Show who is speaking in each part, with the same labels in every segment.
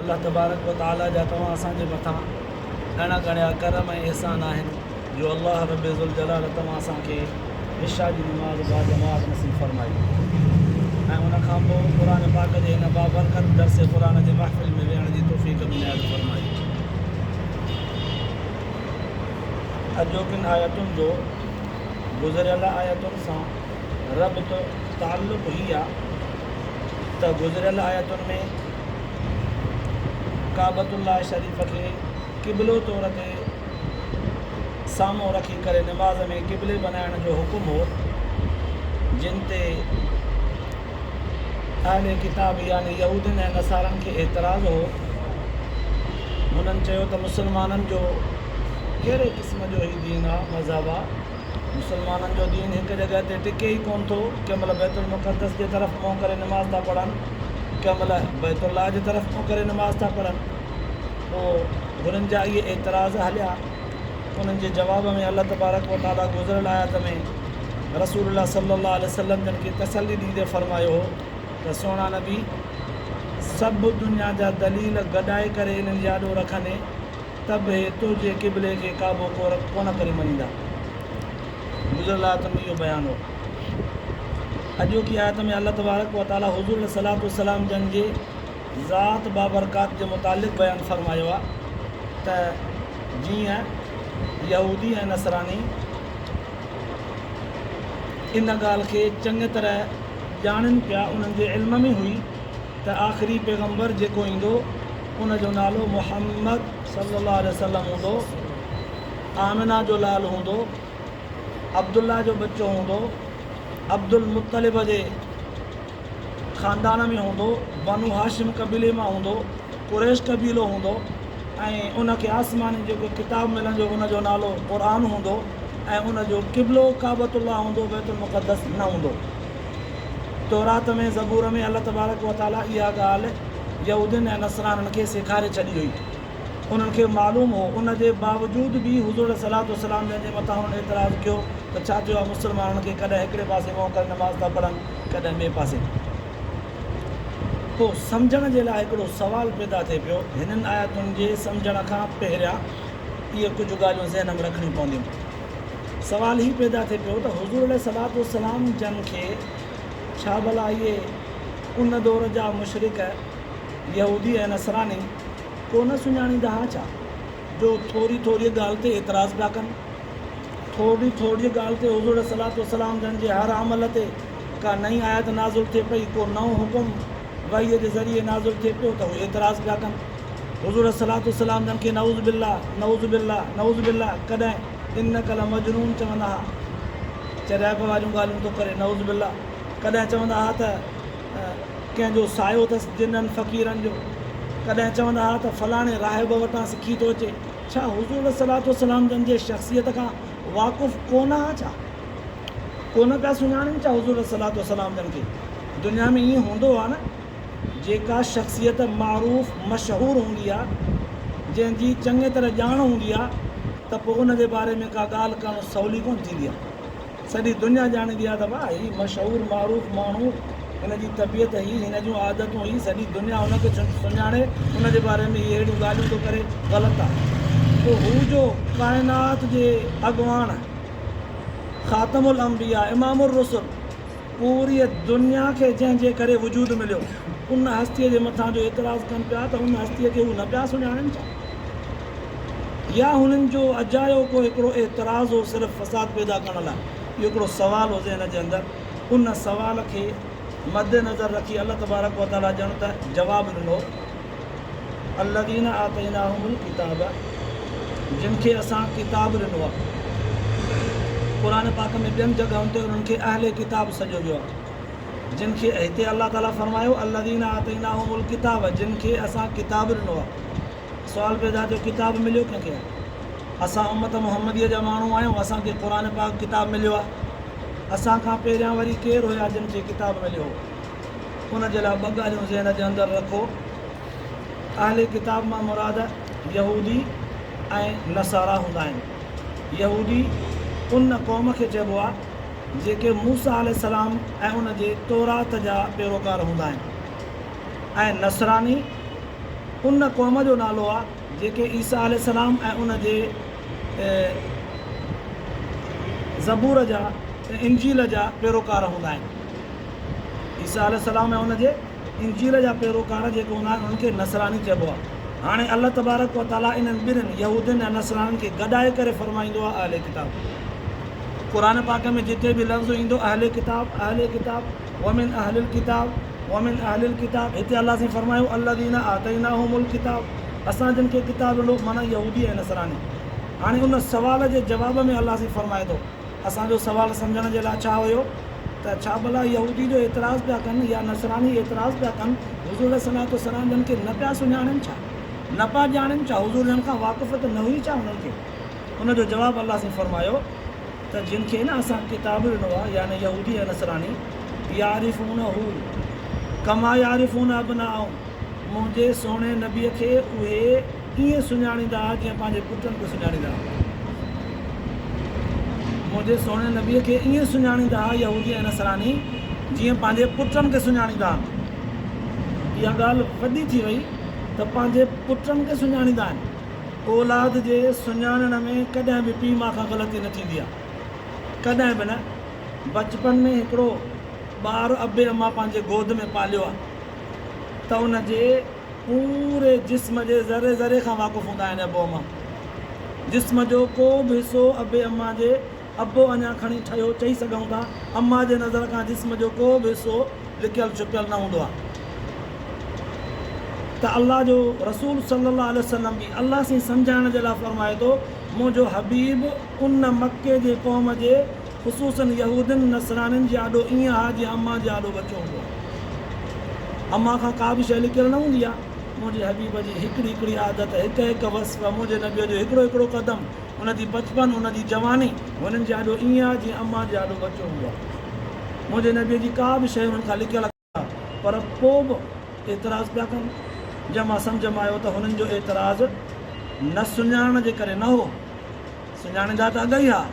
Speaker 1: الله تبارڪ و تعاليٰ جا توهان اسان جي مٿان اڻ ڳڻيا ڪرم ۽ احسان آهن جو الله رب ذوالجلال توهان اسان کي عشاء جي نماز باجماعت نصيب فرمائي ۽ ان کان پوء قرآن پاڪ جي هن بابرڪت درس قرآن جي محفل ۾ ويهڻ جي توفيق به عنايت فرمائي. اڄوڪين آيتن جو گذريل آيتن سان ربط، تعلق، هي آ ته گذريل آيتن ۾ ڪعبة الله شريف کي قبلو طور تي سامهون رکي ڪري نماز ۾ قبلي بنائڻ جو حڪم هو، جن تي اهل ڪتاب يعني يهودين ۽ نصارن کي اعتراض هو. هنن چيو ته مسلمانن جو ڪهڙي قسم جو هي دين آ، مذهب آ؟ مسلمانن جو دين هڪ جڳهه تي ٽڪي ئي ڪونه ٿو، ڪنهن مهل بيت المقدس جي طرف منهن ڪري نماز ٿا پڙهن، ڪنهن مهل بيت الله جي طرف منهن ڪري نماز ٿا پڙهن. پوء هنن جا اهي اعتراض هليا. انهن جي جواب ۾ الله تبارڪ و تعاليٰ گذريل آيت ۾ رسول الله صلي الله عليه وسلم جن کي تسلي ڏيندي فرمايو هو ته سهڻا نبي! سڀ دنيا جا دليل گڏائي ڪري انهن جي آڏو رکندين ته به هي تنهنجي قبلي کي ڪعبو ڪونه ڪري مڃيندا. گذريل آيت ۾ اهو بيان هو. اڄوڪي آيت ۾ الله تبارڪ و تعاليٰ حضور عليه الصلوة والسلام جن جي ذات بابرڪات جي متعلق بيان فرمايو آهي ته جيئن يهودي ۽ نصراني ان ڳالهه کي چڱي طرح ڄاڻين پيا، انهن جي علم ۾ هئي ته آخري پيغمبر جيڪو ايندو ان جو نالو محمد صلي الله عليه وسلم هوندو، آمنه جو لال هوندو، عبدالله جو ٻچو هوندو، عبدالمطلب جي خاندان ۾ هوندو، بنو هاشم قبيلي مان هوندو، قريش قبيلو هوندو ۽ ان کي آسماني جيڪو ڪتاب ملندو ان جو نالو قرآن هوندو ۽ ان جو قبلو ڪعبة الله هوندو، بيت المقدس نه هوندو. تورات ۾ زبور ۾ الله تبارڪ و تعاليٰ اها ڳالهه يهودين ۽ نصرانين کي سيکاري ڇڏي هئي. انهن کي معلوم هو، ان جي باوجود به حضور عليه الصلوة والسلام جن جي مٿان انهن اعتراض ڪيو ته ڇا ٿيو آهي مسلمانن کي ڪڏهن هڪڙي پاسي منهن ڪري نماز ٿا پڙهن ڪڏهن ٻئي پاسي. پوء سمجهڻ جي لاء هڪڙو سوال پيدا ٿئي پيو، هنن آيتن جي سمجهڻ کان پهريان اهي ڪجهه ڳالهيون ذهن ۾ رکڻيون پونديون. سوال هي پيدا ٿئي پيو ته حضور عليه الصلوة والسلام جن کي ڇا ڀلا اهي ان دور جا مشرڪ يهودي ۽ نصراني ڪو نه سڃاڻيندا ها ڇا، جو ٿوري ٿوريء ڳالهه تي اعتراض پيا ڪن؟ ٿوري ٿوريء ڳالهه تي حضور عليه الصلوة والسلام جن جي هر عمل تي ڪا نئين آيت نازل ٿئي پئي، ڪو نئون حڪم وحي جي ذريعي نازل ٿئي پيو ته هو اعتراض پيا ڪن. حضور عليه الصلوة والسلام جن کي نعوذ بالله، نعوذ بالله، نعوذ بالله، ڪڏهن انک لمجنون چوندا ها، چريائپ واريون ڳالهيون ٿو ڪري، نعوذ بالله، ڪڏهن چوندا ها ته ڪنهن جو سايو اٿس جنن فقيرن جو، ڪڏهن چوندا ها ته فلاڻي راهب وٽان سکي ٿو اچي. ڇا حضور عليه الصلوة والسلام جن جي شخصيت کان واقف ڪونه ها ڇا؟ ڪونه پيا سڃاڻين ڇا حضور عليه الصلوة والسلام جن کي؟ دنيا ۾ ائين هوندو آهي نه جيڪا شخصيت معروف مشهور هوندي آهي، جنهن جي چڱي طرح ڄاڻ هوندي آهي ته پوء ان جي باري ۾ ڪا ڳالهه ڪرڻ سولي ڪونه ٿيندي آهي. سڄي دنيا ڄاڻيندي آهي ته واهه هي مشهور معروف ماڻهو، هن جي طبيعت هي، هن جون عادتون هي، سڄي دنيا هن کي سڃاڻي، ان جي باري ۾ هي اهڙيون ڳالهيون ٿو ڪري، غلط آهي. پوء هو جو ڪائنات جي اڳواڻ، خاتم الانبياء، امام الرسل، پوريء دنيا کي جنهن جي ڪري وجود مليو، ان هستيء جي مٿان جو اعتراض ڪن پيا ته ان هستيء کي هو نه پيا سڃاڻين ڇا؟ يا هنن جو اجايو ڪو هڪڙو اعتراض هو صرف فساد پيدا ڪرڻ لاء؟ اهو هڪڙو سوال هو ذهن جي اندر. ان سوال کي مد نظر رکي الله تبارڪ و تعاليٰ ڄڻ ته جواب ڏنو، الذين آتيناهم الڪتاب جن کي اسان ڪتاب ڏنو آهي. قرآن پاڪ ۾ ٻين جڳهن تي انهن کي اهل ڪتاب سڏيو ويو آهي. جن کي هتي الله تعاليٰ فرمايو الذين آتيناهم الڪتاب جن کي اسان ڪتاب ڏنو آهي. سوال پيدا ٿيو ڪتاب مليو ڪنهن کي آهي؟ اسان امت محمديء جا ماڻهو آهيون، اسان کي قرآن پاڪ ڪتاب مليو آهي. اسان کان پهريان وري ڪير هيا جن کي ڪتاب مليو هو؟ ان جي لاء ٻه ڳالهيون ذهن جي اندر رکو. اهل ڪتاب مان مراد يهودي ۽ نصارا هوندا آهن. يهودي ان قوم کي چئبو آهي جيڪي موسيٰ عليه السلام ۽ ان جي تورات جا پيروڪار هوندا آهن ۽ نصراني. ان قوم جو نالو آهي جيڪي عيسيٰ عليه السلام ۽ ان جي زبور جا ۽ انجيل جا پيروڪار هوندا آهن. عيسيٰ عليه السلام ۽ ان جي انجيل جا پيروڪار جيڪي هوندا آهن انهن کي نصراني چئبو آهي. هاڻي الله تبارڪ و تعاليٰ انهن ٻنهين يهودين ۽ نصرانين کي گڏائي ڪري فرمائيندو آهي اهل ڪتاب. قرآن پاڪ ۾ جتي به لفظ ايندو اهل ڪتاب، اهل ڪتاب، ومن اهل الڪتاب، ومن اهل الڪتاب، هتي الله سائين فرمايو الذين آتيناهم الڪتاب اسان جن کي ڪتاب ڏنو معنيٰ يهودي ۽ نصراني. هاڻي ان سوال جي جواب ۾ الله سائين فرمائي ٿو. اسان جو سوال سمجهڻ جي لاء ڇا هيو ته ڇا ڀلا يهودي جو اعتراض پيا ڪن يا نصراني اعتراض پيا ڪن حضور عليه الصلوة والسلام جن کي نه پيا سڃاڻين ڇا؟ نه پيا ڄاڻين ڇا؟ حضور جن کان واقفيت نه هئي ڇا انهن کي؟ ان جو جواب الله سائين فرمايو ته جن کي نه اسان ڪتاب ڏنو آهي يعني يهودي ۽ نصراني يعرفونه ڪما يعرفون ابناءهم منهنجي سهڻي نبي کي اهي ائين سڃاڻيندا ها جيئن پنهنجي پٽن کي سڃاڻيندا ها. منهنجي سهڻي نبيء کي ائين سڃاڻيندا ها يهودي ۽ نصراني جيئن پنهنجي پٽن کي سڃاڻيندا آهن. اها ڳالهه وڏي ٿي وئي ته پنهنجي پٽن کي سڃاڻيندا آهن. اولاد جي سڃاڻڻ ۾ ڪڏهن به پيء ماء کان غلطي نه ٿيندي آهي. ڪڏهن به نه. بچپن ۾ هڪڙو ٻار ابي اما پنهنجي گود ۾ پاليو آهي ته ان جي پوري جسم جي ذري ذري کان واقف هوندا آهن ابو امان جسم جو ڪو به حصو ابي امان جي ابو اڃا کڻي ٺهيو چئي سگهون ٿا امان جي نظر کان جسم جو ڪو به حصو لڪيل ڇپيل نه هوندو آهي ته الله جو رسول صلي الله عليه وسلم به الله سين سمجهائڻ جي لاء فرمائي ٿو منهنجو حبيب ان مڪي جي قوم جي خصوصاً يهودين نصرانين جي آڏو ائين آ جيئن امان جي آڏو ٻچو هوندو آ. امان کان ڪا به شيء لڪيل نه هوندي آ. منهنجي حبيب جي هڪڙي هڪڙي عادت، هڪ هڪ وصف، منهنجي نبيء جو هڪڙو هڪڙو قدم، ان جي بچپن، ان جي جواني، هنن جي آڏو ائين آ جيئن امان جي آڏو ٻچو هوندو آ. منهنجي نبيء جي ڪا به شيء هنن کان لڪيل پر پوء به اعتراض پيا ڪن. جنهن مان سمجهه ۾ آيو ته هنن جو اعتراض نه سڃاڻڻ جي ڪري نه هو. سڃاڻيندا ته اڳ ئي ها.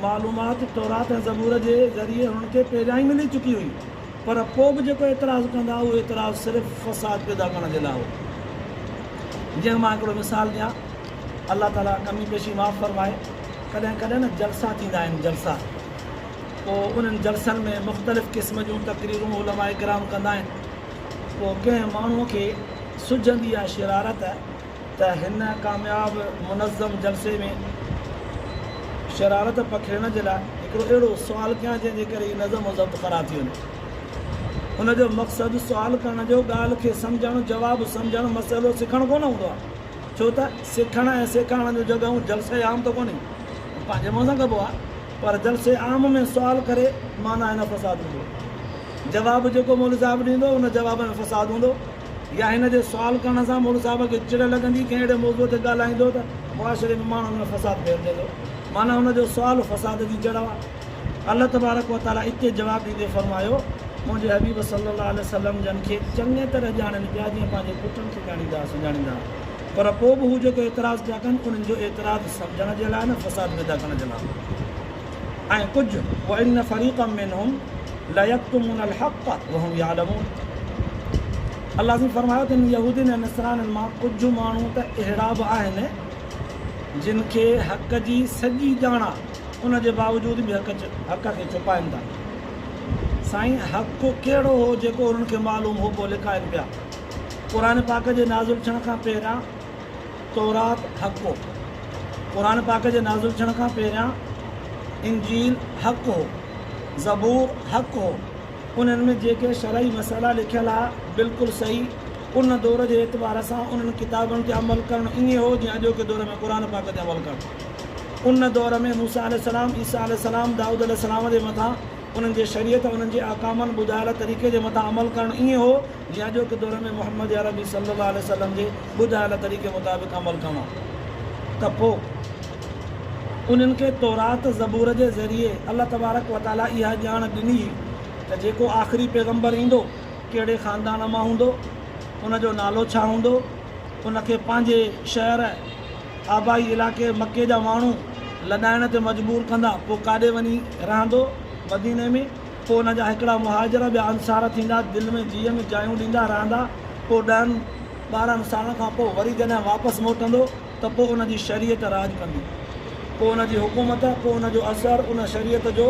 Speaker 1: معلومات تورات ۽ زبور جي ذريعي هنن کي پهريان ئي ملي چڪي هئي. پر پوء به جيڪو اعتراض ڪندا اهو اعتراض صرف فساد پيدا ڪرڻ جي لاء هو. جنهن مان هڪڙو مثال ڏيان. الله تعاليٰ ڪمي پيشي معاف فرمائي. ڪڏهن ڪڏهن نه جلسا ٿيندا آهن جلسا. پوء انهن جلسن ۾ مختلف قسم جون تقريرون علماء ڪرام ڪندا آهن. پوء ڪنهن ماڻهوء کي سجهندي اها شرارت ته هن ڪامياب منظم جلسي ۾ شرارت پکيڙڻ جي لاء هڪڙو اهڙو سوال ڪيان جنهن جي ڪري هي نظم و ضبط خراب ٿي وڃي. ان جو مقصد سوال ڪرڻ جو ڳالهه کي سمجهڻ، جواب سمجهڻ، مسئلو سکڻ ڪونه هوندو آهي. ڇو ته سکڻ ۽ سيکارڻ جون جڳهون جلسي عام ته ڪونهي. پنهنجي منهن سان ڪبو آهي. پر جلسي عام ۾ سوال ڪري معنيٰ هن فساد هوندو. جواب جيڪو مولوي صاحب ڏيندو ان جواب ۾ فساد هوندو يا هن جي سوال ڪرڻ سان مولوي صاحب کي چڙ لڳندي ڪنهن اهڙي موضوع تي ڳالهائيندو ته معاشري ۾ ماڻهن ۾ فساد ڦهلجندو معنيٰ هن جو سوال فساد جي جڙ آهي. الله تبارڪ و تعاليٰ اتي جواب ڏيندي فرمايو منهنجي حبيب صلي الله عليه وسلم جن کي چڱي طرح ڄاڻين پيا جيئن پنهنجي پٽن کي ڄاڻيندا سڃاڻيندا پر پوء به هو جيڪو اعتراض پيا ڪن انهن جو اعتراض سمجهڻ جي لاء نه فساد پيدا ڪرڻ جي لاء ۽ ڪجهه وان فريقا منهم ليڪتمون الحق وهم يعلمون الله سائين فرمايو ته يهودين ۽ نصرانين مان ڪجهه ماڻهو ته اهڙا به آهن جن کي حق جي سڄي ڄاڻ آهي ان جي باوجود به حق حق کي ڇپائن ٿا سائين حق ڪهڙو هو جيڪو انهن کي معلوم هو پوء لڪائن پيا قرآن پاڪ جي نازل ٿيڻ کان پهريان تورات حق هو. قرآن پاڪ جي نازل ٿيڻ کان پهريان انجيل حق هو. زبور حق هو. انهن ۾ جيڪي شرعي مسئلا لکيل ها بلڪل صحيح. ان دور جي اعتبار سان انهن ڪتابن تي عمل ڪرڻ ائين هو جيئن اڄوڪي دور ۾ قرآن پاڪ تي عمل ڪرڻ. ان دور ۾ موسيٰ عليه السلام، عيسيٰ عليه السلام، دائود عليه السلام جي مٿان انهن جي شريعت ۽ انهن جي احڪامن ٻڌايل طريقي جي مٿان عمل ڪرڻ ائين هو جيئن اڄوڪي دور ۾ محمد عربي صلي الله عليه وسلم جي ٻڌايل طريقي مطابق عمل ڪرڻ آهي ته پوء انهن کي تورات زبور جي ذريعي الله تبارڪ و تعالي اها ڄاڻ ڏني هئي ته جيڪو آخري پيغمبر ايندو ڪهڙي خاندان مان هوندو ان جو نالو ڇا هوندو ان کي پنهنجي شهر آبائي علائقي مڪي جا ماڻهو لڏائڻ تي مجبور ڪندا، پوء ڪاڏي وڃي رهندو؟ مديني ۾، پوء ان جا هڪڙا مهاجر ٻيا انصار ٿيندا، دل ۾ جيء ۾ جايون ڏيندا رهندا، پوء ڏهن 12 سالن کان پوء وري جڏهن واپس موٽندو ته پوء ان جي شريعت راڄ ڪندي. پوء ان جي حڪومت، پوء ان جو اثر، ان شريعت جو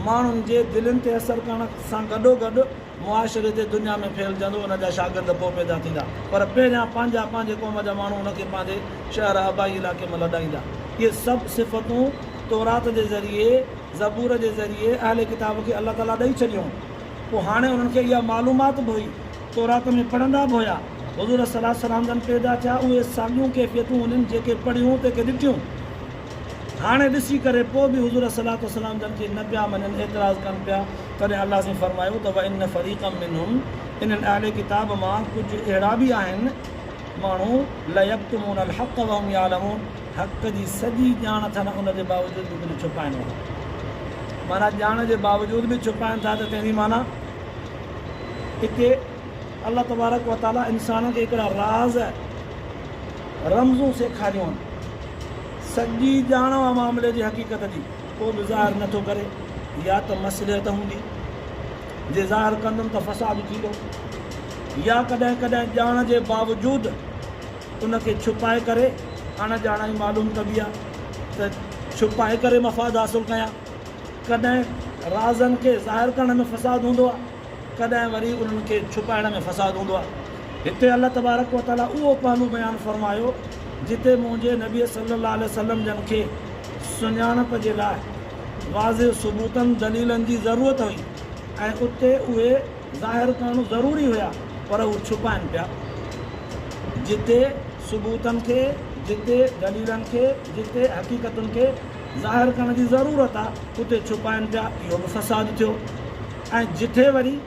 Speaker 1: ماڻهن جي دلين تي اثر ڪرڻ سان گڏوگڏ معاشري تي دنيا ۾ ڦهلجندو، ان جا شاگرد پوء پيدا ٿيندا. پر پهريان پنهنجا پنهنجي قوم جا ماڻهو ان کي پنهنجي شهر آبائي علائقي مان لڏائيندا. اهي سڀ صفتون تورات جي ذريعي، زبور جي ذريعي اهل ڪتاب کي الله تعاليٰ ڏئي ڇڏيون. پوء هاڻي انهن کي اها معلومات به هئي. تورات ۾ پڙهندا به هيا. حضور صلي الله عليه وسلم جن پيدا ٿيا، اهي ساڳيون ڪيفيتون انهن جيڪي پڙهيون تيڪي ڏٺيون. هاڻي ڏسي ڪري پوء به حضور صلي الله عليه وسلم جن کي نه پيا مڃن، اعتراض ڪن پيا، تڏهن الله سائين فرمايو ته وان فريقا منهم انهن اهل ڪتاب مان ڪجهه اهڙا به آهن ماڻهو ليڪتمون الحق وهم يعلمون حق جي سڄي ڄاڻ اٿن ان جي باوجود به ڪجهه ڇپائن وارا معنيٰ ڄاڻ جي باوجود به ڇپائن ٿا ته تنهن جي معنيٰ هتي الله تبارڪ و تعاليٰ انسان کي هڪڙا راز رمزون سيکاريون آهن. سڄي ڄاڻ آ معاملي جي حقيقت جي، پوء به ظاهر نه ٿو ڪري، يا ته مصلحت هوندي، جي ظاهر ڪندم ته فساد ٿيندو، يا ڪڏهن ڪڏهن ڄاڻ جي باوجود ان کي ڇپائي ڪري اڻ ڄاڻائي معلوم ڪبي آ ته ڇپائي ڪري مفاد حاصل ڪيان. ڪڏهن رازن کي ظاهر ڪرڻ ۾ فساد هوندو آ. ڪڏهن وري انهن کي ڇپائڻ ۾ فساد هوندو آهي. هتي الله تبارڪ و تعاليٰ اهو پهلو بيان فرمايو جتي منهنجي نبي صلّي الله عليه وسلّم جن کي سڃاڻپ جي لاء واضح ثبوتن، دليلن، جي ضرورت هئي ۽ اتي اهي ظاهر ڪرڻ ضروري هيا پر هو ڇپائن پيا. جتي ثبوتن کي، جتي دليلن کي، جتي حقيقتن کي ظاهر ڪرڻ جي ضرورت آهي اتي ڇپائن پيا اهو به فساد ٿيو. ۽ جتي وري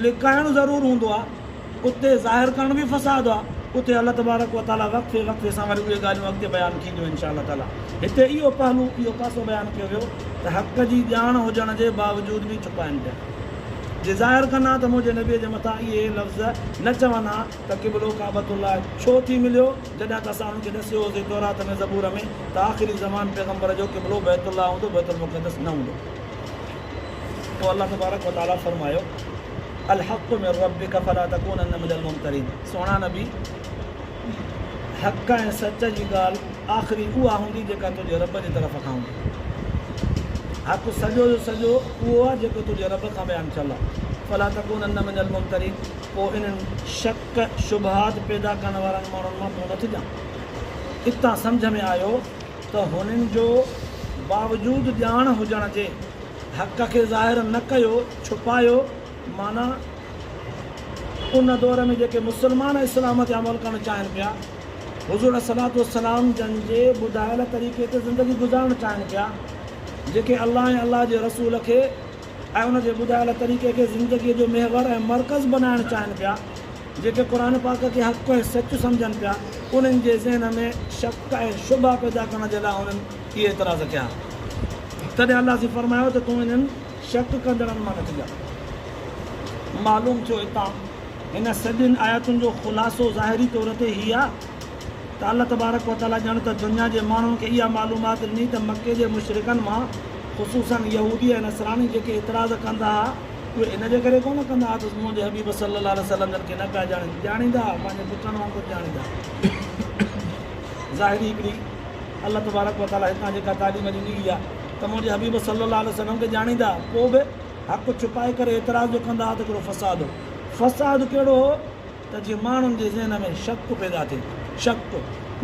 Speaker 1: لڪائڻ ضرور هوندو آهي اتي ظاهر ڪرڻ به فساد آهي اتي الله تبارڪ و تعالي وقفي وقفي سان وري اهي ڳالهيون اڳتي بيان ٿينديون انشاء الله تعالي هتي اهو پهلو اهو پاسو بيان ڪيو ويو ته حق جي ڄاڻ هجڻ جي باوجود به ڇپائن پيا جي ظاهر ڪن ها ته منهنجي نبي جي مٿان اهي لفظ نه چون ها ته قبلو ڪعبة الله ڇو ٿي مليو جڏهن ته اسان انهن کي ڏسيو هوسين تورات ۾ زبور ۾ ته آخري زمان پيغمبر جو قبلو بيت الله هوندو بيت المقدس نه هوندو. پوء الله تبارڪ و تعاليٰ فرمايو، الحق من ربک فلا تڪونن من الممترين سهڻا نبي! حق ۽ سچ جي ڳالهه آخري اها هوندي جيڪا تنهنجي رب جي طرف کان هوندي. حق سڄو جو سڄو اهو آهي جيڪو تنهنجي رب کان بيان ٿيل آهي. فلا تڪونن من الممترين پوء انهن شڪ شبهات پيدا ڪرڻ وارن ماڻهن مان تون نه ٿجان. اتان سمجهه ۾ آيو ته هنن جو باوجود ڄاڻ هجڻ جي حق کي ظاهر نه ڪيو، ڇپايو، معنيٰ ان دور ۾ جيڪي مسلمان اسلام تي عمل ڪرڻ چاهين پيا، حضور عليه الصلوة والسلام جن جي ٻڌايل طريقي تي زندگي گذارڻ چاهين پيا، جيڪي الله ۽ الله جي رسول کي ۽ ان جي ٻڌايل طريقي کي زندگيء جو محور ۽ مرڪز بنائڻ چاهين پيا، جيڪي قرآن پاڪ کي حق ۽ سچ سمجهن پيا، انهن جي ذهن ۾ شڪ ۽ شبها پيدا ڪرڻ جي لاء انهن اهي اعتراض ڪيا. تڏهن الله سائين فرمايو ته تون انهن شڪ ڪندڙن مان نه ٿجان. معلوم ٿيو هتان هن سڄين آيتن جو خلاصو ظاهري طور تي هي آهي ته الله تبارڪ و تعاليٰ ڄڻ ته دنيا جي ماڻهن کي اها معلومات ڏني ته مڪي جي مشرڪن مان خصوصاً يهودي ۽ نصراني جيڪي اعتراض ڪندا ها اهي ان جي ڪري ڪونه ڪندا ها ته منهنجي حبيب صلّي اللّٰه عليه وسلّم جن کي نه پيا ڄاڻين، ڄاڻيندا ها، پنهنجي پٽن وانگر ڄاڻيندا ها. ظاهري هڪڙي الله تبارڪ و تعاليٰ هتان جيڪا تعليم ڏني اها ته منهنجي حبيب صلّي اللّٰه عليه وسلّم کي ڄاڻيندا ها، پوء به حق ڇپائي ڪري اعتراض جو ڪندا ها ته هڪڙو فساد هو. فساد ڪهڙو هو ته جيئن ماڻهن جي ذهن ۾ شڪ پيدا ٿئي، شڪ،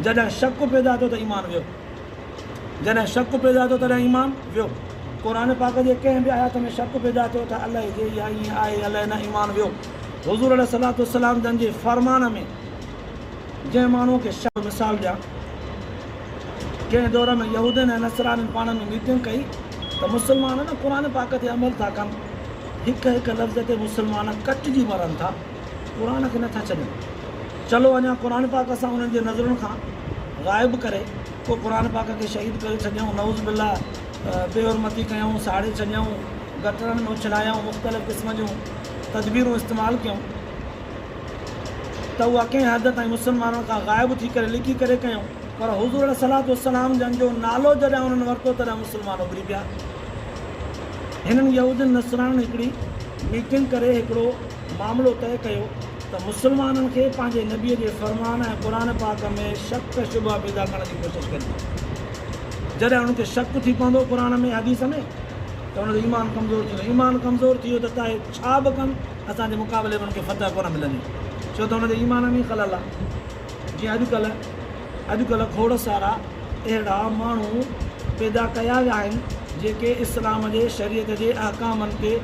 Speaker 1: جڏهن شڪ پيدا ٿيو ته ايمان ويو. جڏهن شڪ پيدا ٿيو تڏهن ايمان ويو. قرآن پاڪ جي ڪنهن به آيت ۾ شڪ پيدا ٿيو ته الائي جي اها ائين آهي الائي نه ايمان ويو. حضور عليه الصلوة والسلام جن جي فرمان ۾ جنهن ماڻهوء کي شڪ. مثال ڏيان، ڪنهن دور ۾ يهودين ۽ نصرانين پاڻ ۾ ميٽنگ ڪئي ته مسلمان نه قرآن پاڪ تي عمل ٿا ڪن، هڪ هڪ لفظ تي مسلمان ڪٽجي مرن ٿا، قرآن کي نٿا ڇڏين. چلو اڃا قرآن پاڪ اسان انهن جي نظرن کان غائب ڪري پوء قرآن پاڪ کي شهيد ڪري ڇڏيائون، نعوذ بالله بي حرمتي ڪيائون، ساڙي ڇڏيائون، گٽرن ۾ اڇلايائون، مختلف قسم جون تدبيرون استعمال ڪيائون ته اها ڪنهن حد تائين مسلمانن کان غائب ٿي ڪري لڪي ڪري ڪيائون پر حضور عليه الصلوة والسلام جن جو نالو جڏهن انهن ورتو تڏهن مسلمان اڀري پيا. هنن يهودين نصرانين هڪڙي ميٽنگ ڪري هڪڙو معاملو طئي ڪيو. ته مسلمانن کي پنهنجي نبيء جي فرمان ۽ قرآن پاڪ ۾ شڪ شبها پيدا ڪرڻ جي ڪوشش ڪجي. جڏهن انهن کي شڪ ٿي پوندو قرآن ۾ حديث ۾ ته انهن جو ايمان ڪمزور ٿيندو. ايمان ڪمزور ٿي ويو ته چاهي ڇا به ڪن اسان جي مقابلي ۾ انهن کي فتح ڪونه ملندي. ڇو ته انهن جي ايمان ۾ ئي خلل آهي. جيئن اڄڪلهه اڄڪلهه کوڙ سارا اهڙا ماڻهو پيدا ڪيا ويا آهن جيڪي اسلام جي شريعت جي احڪامن کي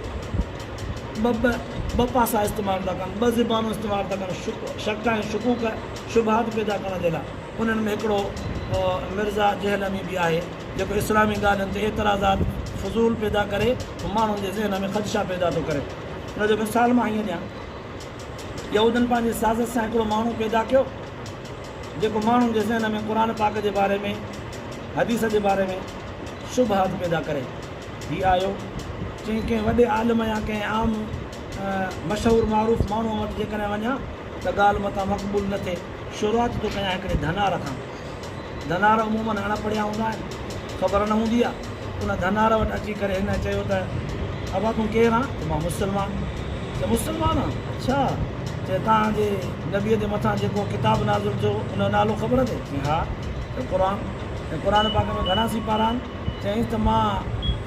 Speaker 1: ٻه ٻه ٻه پاسا استعمال ٿا ڪن، ٻه زبانون استعمال ٿا ڪن، شڪ ۽ شڪوڪ، شبهات پيدا ڪرڻ جي لاء. انهن ۾ هڪڙو مرزا جهلمي به آهي، جيڪو اسلامي ڳالهين تي اعتراضات فضول پيدا ڪري ماڻهن جي ذهن ۾ خدشا پيدا ٿو ڪري. ان جو مثال مان هيئن ڏيان، يهودين پنهنجي سازش سان هڪڙو ماڻهو پيدا ڪيو، جيڪو ماڻهن جي ذهن ۾ قرآن پاڪ جي باري ۾، حديث جي باري ۾ شبهات پيدا ڪري. هي آيو، چيائين ڪنهن وڏي عالم يا ڪنهن عام مشهور معروف ماڻهوء وٽ جيڪڏهن وڃان ته ڳالهه متان مقبول نه ٿئي. شروعات ٿو ڪيان هڪڙي ڌنار کان. ڌنار عموماً اڻ پڙهيا هوندا آهن، خبر نه هوندي آهي. ان ڌنار وٽ اچي ڪري هن چيو ته ابا تون ڪير آن؟ ته مان مسلمان. چي مسلمان آن؟ اڇا! چي توهان جي نبيء جي مٿان جيڪو ڪتاب نازل ٿيو ان جو نالو خبر اٿئي؟ چي ها. ته قرآن. چي قرآن پاڪ ۾ گهڻا سيپارا آهن؟ چيائينس ته مان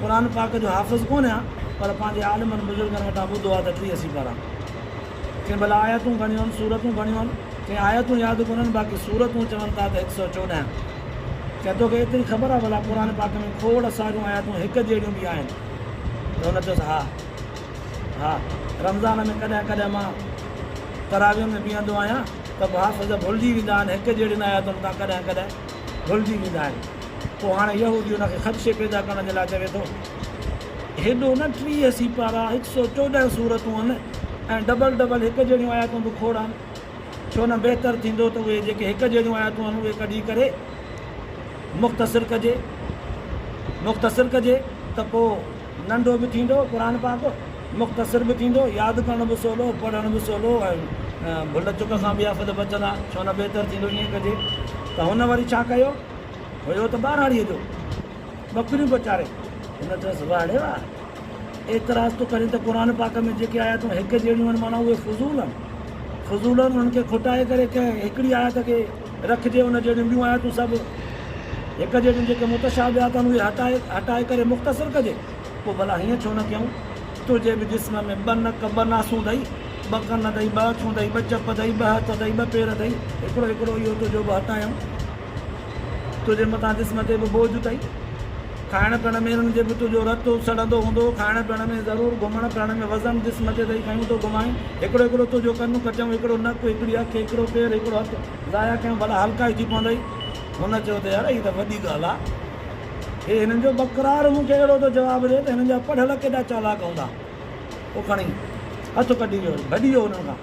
Speaker 1: قرآن پاڪ جو حافظ ڪونه آهيان پر پنهنجي عالمن بزرگن وٽان ٻڌو آهي ته 30 سيپارا. چيائين ڀلا آيتون گهڻيون آهن سورتون گهڻيون آهن؟ چيائين آيتون ياد ڪونهن باقي سورتون چون ٿا ته هڪ سئو 14. چيائين توکي ايتري خبر آهي ڀلا قرآن پاڪ ۾ کوڙ ساريون آيتون هڪ جهڙيون به آهن؟ ته هن چيس ها ها رمضان ۾ ڪڏهن ڪڏهن مان تراويح ۾ بيهندو آهيان ته به حافظ ڀلجي ويندا آهن هڪ جهڙين آيتن تان ڪڏهن ڪڏهن ڀلجي ويندا آهن. پوء هاڻي يهودي ان کي خدشي پيدا ڪرڻ جي لاء چوي ٿو، هيڏو نه 30 سيپارا، هڪ سئو 14 سورتون آهن ۽ ڊبل ڊبل هڪ جهڙيون آيتون به کوڙ آهن، ڇو نه بهتر ٿيندو ته اهي جيڪي هڪ جهڙيون آيتون آهن اهي ڪڍي ڪري مختصر ڪجي، مختصر ڪجي ته پوء ننڍو به ٿيندو قرآن پاڪ، مختصر به ٿيندو، ياد ڪرڻ به سولو، پڙهڻ به سولو ۽ ڀل چڪ کان به حافظ بچندا، ڇو نه بهتر ٿيندو ائين ڪجي ته هن وري ڇا ڪيو؟ هيو ته ٻهراڙيء جو، ٻڪريون پيو چاري. هن چيس، واهه ڙي واهه! اعتراض ٿو ڪرين ته قرآن پاڪ ۾ جيڪي آيتون هڪ جهڙيون آهن معنيٰ اهي فضول آهن. فضول آهن انهن کي کٽائي ڪري ڪنهن هڪڙي آيت کي رکجي ان جهڙيون ٻيون آيتون سڀ هڪ جهڙيون جيڪي متشابهات آهن اهي هٽائي هٽائي ڪري مختصر ڪجي. پوء ڀلا هيئن ڇو نه ڪيائون؟ تنهنجي به جسم ۾ ٻه نڪ، ٻه ناسون اٿئي، ٻه ڪن اٿئي، ٻه اکيون اٿئي، ٻه چپ اٿئي، ٻه هٿ اٿئي، ٻه پير اٿئي، هڪڙو هڪڙو اهو تنهنجو به هٽايائون. تنهنجي مٿان جسم تي به بوجهه اٿئي. کائڻ پيئڻ ۾ انهن جي به تنهنجو رت سڙندو هوندو. کائڻ پيئڻ ۾ ضرور، گهمڻ ڦرڻ ۾ وزن جسم تي اٿئي، کنيون ٿو گهمائين. هڪڙو هڪڙو تنهنجو ڪن ڪٽيائون، هڪڙو نڪ، هڪڙي اک، هڪڙو پير، هڪڙو هٿ ضايع ڪيائون، ڀلا هلڪائي ٿي پوندئي. هن چيو ته يار هي ته وڏي ڳالهه آ. هي هنن جو ٻڪرار مون کي اهڙو ٿو جواب ڏئي ته هنن جا پڙهيل ڪيڏا چالاڪ هوندا. پوء کڻي هٿ ڪڍي ويو، ڀڄي ويو انهن کان.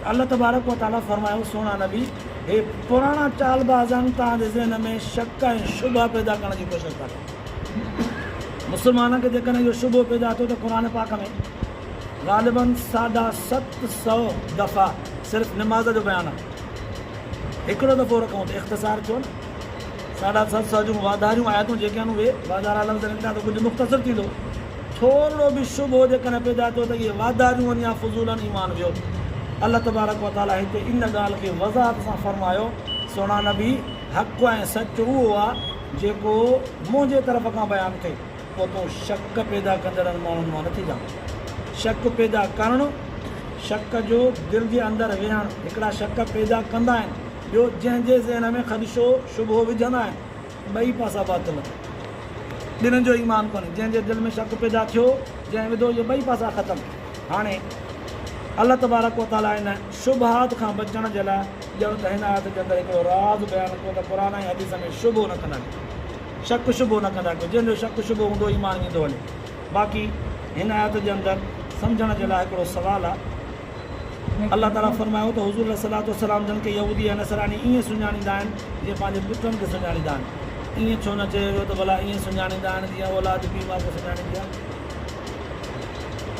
Speaker 1: ته الله تبارڪ و تعاليٰ فرمايو، سهڻا نبي! هي پراڻا چالباز آهن، توهان جي ذهن ۾ شڪ ۽ شبها پيدا ڪرڻ جي ڪوشش ٿا ڪن. مسلمانن کي جيڪڏهن اهو شبهو پيدا ٿيو ته قرآن پاڪ ۾ غالباً ساڍا 700 دفعا صرف نماز جو بيان آهي. هڪڙو دفعو رکون ته اختصار ٿيو نه. 750 جون واڌاريون آيتون جيڪي آهن اهي واڌارا لفظ نڪتا ته ڪجهه مختصر ٿيندو. ٿورڙو به شبهو جيڪڏهن پيدا ٿيو ته اهي واڌاريون آهن يا فضول آهن ايمان ويو. الله تبارڪ وتعاليٰ هتي ان ڳالهه کي وضاحت سان فرمايو، سهڻا نبي! حق ۽ سچ اهو آهي جيڪو منهنجي طرف کان بيان ٿئي، پوء تون شڪ پيدا ڪندڙن ماڻهن مان نه ٿجان. شڪ پيدا ڪرڻ، شڪ جو دل جي اندر ويهڻ، هڪڙا شڪ پيدا ڪندا آهن، ٻيو جنهن جي ذهن ۾ خدشو، شبهو وجهندا آهن، ٻئي پاسا باطل آهن. ٻنهن جو ايمان ڪونهي. جنهن جي دل ۾ شڪ پيدا ٿيو، جنهن وڌو، اهي ٻئي پاسا ختم. هاڻي الله تبارڪ و تعاليٰ ان شبهات کان بچڻ جي لاء ڄڻ ته هن آيت جي اندر هڪڙو راز بيان ڪيو ته قرآن ۽ حديث ۾ شبهو نه ڪندا ڪيو. شڪ شبهو نه ڪندا ڪيو. جنهن جو شڪ شبهو هوندو ايمان ويندو هلي. باقي هن آيت جي اندر سمجهڻ جي لاء هڪڙو سوال آهي. الله تعاليٰ فرمايو ته حضور عليه الصلوة والسلام جن کي يهودي ۽ نصراني ائين سڃاڻيندا آهن جيئن پنهنجي پٽن کي سڃاڻيندا آهن. ائين ڇو نه چيو ويو ته ڀلا ائين سڃاڻيندا آهن جيئن اولاد پيء ماء کي سڃاڻيندي آهي؟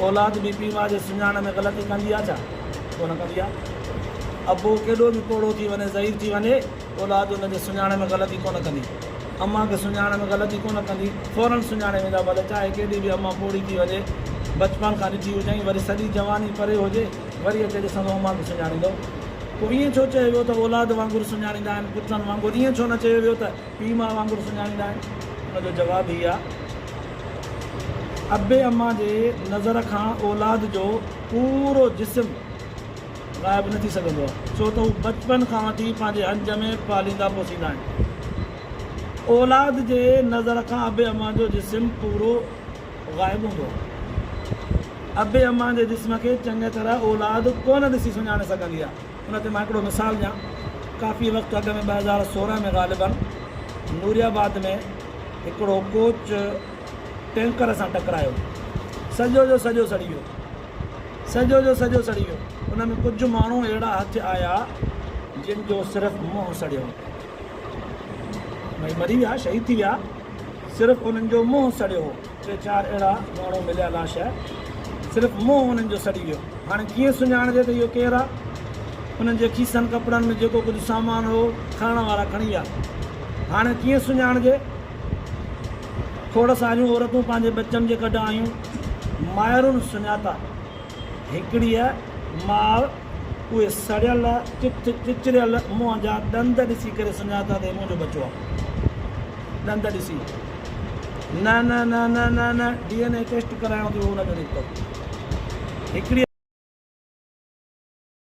Speaker 1: اولاد به پيء ماء جي سڃاڻ ۾ غلطي ڪندي آهي ڇا؟ ڪونه ڪندي آهي. ابو ڪيڏو به پوڙهو ٿي وڃي، ضعيف ٿي وڃي، اولاد ان جي سڃاڻ ۾ غلطي ڪونه ڪندي. امان کي سڃاڻ ۾ غلطي ڪونه ڪندي، فوراً سڃاڻي ويندا، ڀلي چاهي ڪيڏي به امان پوڙهي ٿي وڃي. بچپڻ کان ڏٺي هجئين، وري سڄي جواني پري هجي، وري اچي ڏسندو امان به سڃاڻيندو. پوء ائين ڇو چيو ويو ته اولاد وانگر سڃاڻيندا آهن، پٽن وانگر ائين ڇو نه چيو ويو ته پيء ماء وانگر سڃاڻيندا آهن؟ ان جو جواب هي آهي، ابي امان جي نظر کان اولاد جو پورو جسم غائب نه ٿي سگهندو آهي، ڇو ته هو بچپن کان وٺي پنهنجي هنج ۾ پاليندا پوسيندا آهن. اولاد جي نظر کان ابي امان جو جسم پورو غائب هوندو آهي. ابي امان جي جسم کي چڱيء طرح اولاد ڪونه ڏسي سڃاڻي سگهندي آهي. ان تي مان هڪڙو مثال ڏيان. ڪافي وقت اڳ ۾ 2016 ۾ غالباً نوري آباد ۾ هڪڙو ڪوچ ٽينڪر سان ٽڪرايو. سڄو جو سڄو سڙي ويو. سڄو جو سڄو سڙي ويو. ان ۾ ڪجهه ماڻهو اهڙا هٿ آيا جن جو صرف منهن سڙيو. ڀئي مري ويا، شهيد ٿي ويا، صرف انهن جو منهن سڙيو هو. ٽي چار اهڙا ماڻهو مليا لاش، صرف منهن انهن جو سڙي ويو. هاڻي ڪيئن سڃاڻجي ته اهو ڪير آ؟ انهن جي کيسن ڪپڙن ۾ جيڪو ڪجهه سامان هو، کڻڻ وارا کڻي ويا. هاڻي ڪيئن سڃاڻجي؟ کوڙ ساريون عورتون پنهنجي ٻچن جي ڪڍ آيون. مائرن سڃاتا. هڪڙيء ماء اهي سڙيل چت چچريل منهن جا ڏند ڏسي ڪري سڃاتا ته هي منهنجو ٻچو آ. ڏند ڏسي. نه نه نه نه نه نه ڊي اين اي ٽيسٽ ڪرايائون ته اهو ان جو نڪتو. هڪڙيء.